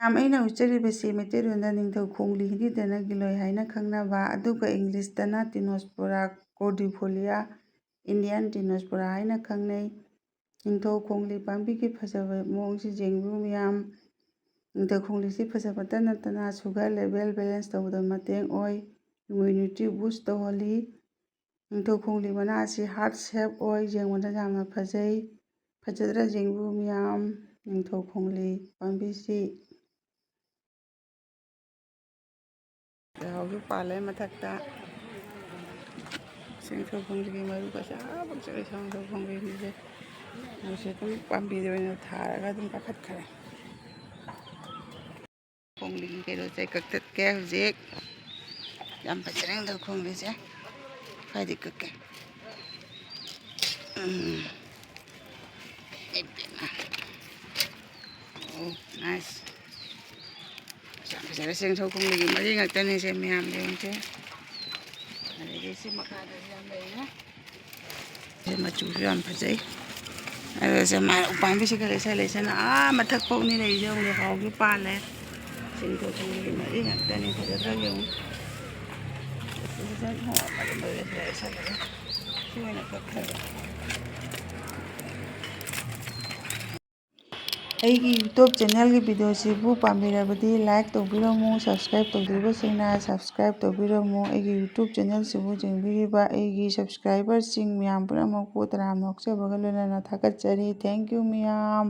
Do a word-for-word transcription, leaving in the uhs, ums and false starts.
ꯃꯌꯥꯝ, ꯑꯩꯅ ꯎꯠꯆꯔꯤꯕꯁꯤ ꯃꯩꯇꯩꯂꯣꯟꯗ ꯅꯤꯡꯊꯧ ꯈꯣꯡꯂꯤ, ꯍꯤꯟꯗꯤꯗꯅ ꯒꯤꯂꯣꯏ ꯍꯥꯏꯅ ꯈꯪꯅꯕ, ꯑꯗꯨꯒ ꯏꯪꯂꯤꯁꯇꯅ Tinospora cordifolia, Indian Tinospora ꯍꯥꯏꯅ ꯈꯪꯅꯩ꯫ ꯅꯤꯡꯊꯧ ꯈꯣꯡꯂꯤ ꯄꯥꯝꯕꯤꯒꯤ ꯐꯖꯕ ꯃꯑꯣꯡꯁꯤ ꯌꯦꯡꯕꯤꯌꯨ ꯃꯌꯥꯝ꯫ ꯅꯤꯡꯊꯧ ꯈꯣꯡꯂꯤꯁꯤ ꯐꯖꯕꯇ ꯅꯠꯇꯅ sugar level balance ꯇꯧꯕꯗ ꯃꯇꯦꯡ ꯑꯣꯏ, immunity boost ꯇꯧꯍꯜꯂꯤ꯫ ꯅꯤꯡꯊꯧ ꯈꯣꯡꯂꯤ ꯃꯅꯥ ꯑꯁꯤ heart shape ꯑꯣꯏ, ꯌꯦꯡꯕꯗ ꯌꯥꯝꯅ ꯐꯖꯩ꯫ ꯐꯖꯗ꯭ꯔꯥ ꯌꯦꯡꯕꯤꯌꯨ ꯃꯌꯥꯝ, ꯅꯤꯡꯊꯧ ꯈꯣꯡꯂꯤ ꯄꯥꯝꯕꯤꯁꯤ꯫ ꯂꯩꯍꯥꯎꯁꯨ ꯄꯥꯜꯂꯦ ꯃꯊꯛꯇ꯫ ꯁꯦꯡꯊꯧ ꯈꯣꯡꯂꯤꯒꯤ ꯃꯔꯨꯒꯁꯦ ꯑꯥ ꯐꯥꯎ ꯆꯠꯂꯦ, ꯁꯦꯡꯊꯧ ꯈꯣꯡꯂꯤꯁꯦ꯫ ꯃꯣꯏꯁꯦ ꯑꯗꯨꯝ ꯄꯥꯝꯕꯤꯗ ꯑꯣꯏꯅ ꯊꯥꯔꯒ ꯑꯗꯨꯝ ꯀꯥꯈꯠꯈ꯭ꯔꯦ꯫ ꯈꯣꯡꯂꯤꯒꯤ ꯀꯩꯅꯣꯁꯦ ꯀꯛꯊꯠꯀꯦ ꯍꯧꯖꯤꯛ꯫ ꯌꯥꯝ ꯐꯖꯔꯦ ꯅꯤꯡꯊꯧ ꯈꯣꯡꯂꯤꯁꯦ꯫ ꯈ꯭ꯋꯥꯏꯗꯒꯤ ꯀꯛꯀꯦ꯫ ꯎꯝ꯫ ꯏꯃꯥꯏ ꯄꯦꯝꯃ꯫ ꯑꯣ, nice꯫ ꯌꯥꯝ ꯐꯖꯔꯦ, ꯁꯦꯡꯊꯧ ꯈꯣꯡꯂꯤꯒꯤ ꯃꯔꯤ ꯉꯥꯛꯇꯅꯤꯁꯦ ꯃꯌꯥꯝ ꯌꯦꯡꯉꯨꯁꯦ꯫ ꯑꯗꯒꯤ ꯁꯤ ꯃꯈꯥꯗꯁꯨ ꯌꯥꯝ ꯂꯩꯔꯦ꯫ ꯁꯤ ꯃꯆꯨꯁꯨ ꯌꯥꯝ ꯐꯖꯩ꯫ ꯑꯗꯨꯒ ꯁꯦ ꯃꯥ ꯎꯄꯥꯝꯕꯤꯁꯤꯒ ꯂꯩꯁꯜ ꯂꯩꯁꯜꯅ ꯑꯥ ꯃꯊꯛ ꯐꯥꯎꯅꯤ ꯂꯩꯔꯤꯁꯦ, ꯌꯦꯡꯉꯨ, ꯂꯩꯍꯥꯎꯁꯨ ꯄꯥꯜꯂꯦ꯫ ꯁꯦꯡꯊꯧ ꯈꯣꯡꯂꯤꯒꯤ ꯃꯔꯤ ꯉꯥꯛꯇꯅꯤ, ꯐꯖꯗ꯭ꯔꯥ ꯌꯦꯡꯉꯨ꯫ ꯁꯤ ꯑꯣꯏꯅ ꯀꯛꯈ꯭ꯔꯒꯦ꯫ ꯑꯩꯒꯤ YouTube channelꯒꯤ videoꯁꯤꯕꯨ ꯄꯥꯝꯕꯤꯔꯕꯗꯤ like ꯇꯧꯕꯤꯔꯝꯃꯨ, subscribe ꯇꯧꯗ꯭ꯔꯤꯕꯁꯤꯡꯅ subscribe ꯇꯧꯕꯤꯔꯝꯃꯨ꯫ ꯑꯩꯒꯤ YouTube channelꯁꯤꯕꯨ ꯌꯦꯡꯕꯤꯔꯤꯕ ꯑꯩꯒꯤ subscriberꯁꯤꯡ ꯃꯌꯥꯝ ꯄꯨꯝꯅꯃꯛꯄꯨ ꯇꯔꯥꯝꯅ ꯑꯣꯛꯆꯕꯒ ꯂꯣꯏꯅꯅ ꯊꯥꯒꯠꯆꯔꯤ꯫ Thank you ꯃꯌꯥꯝ꯫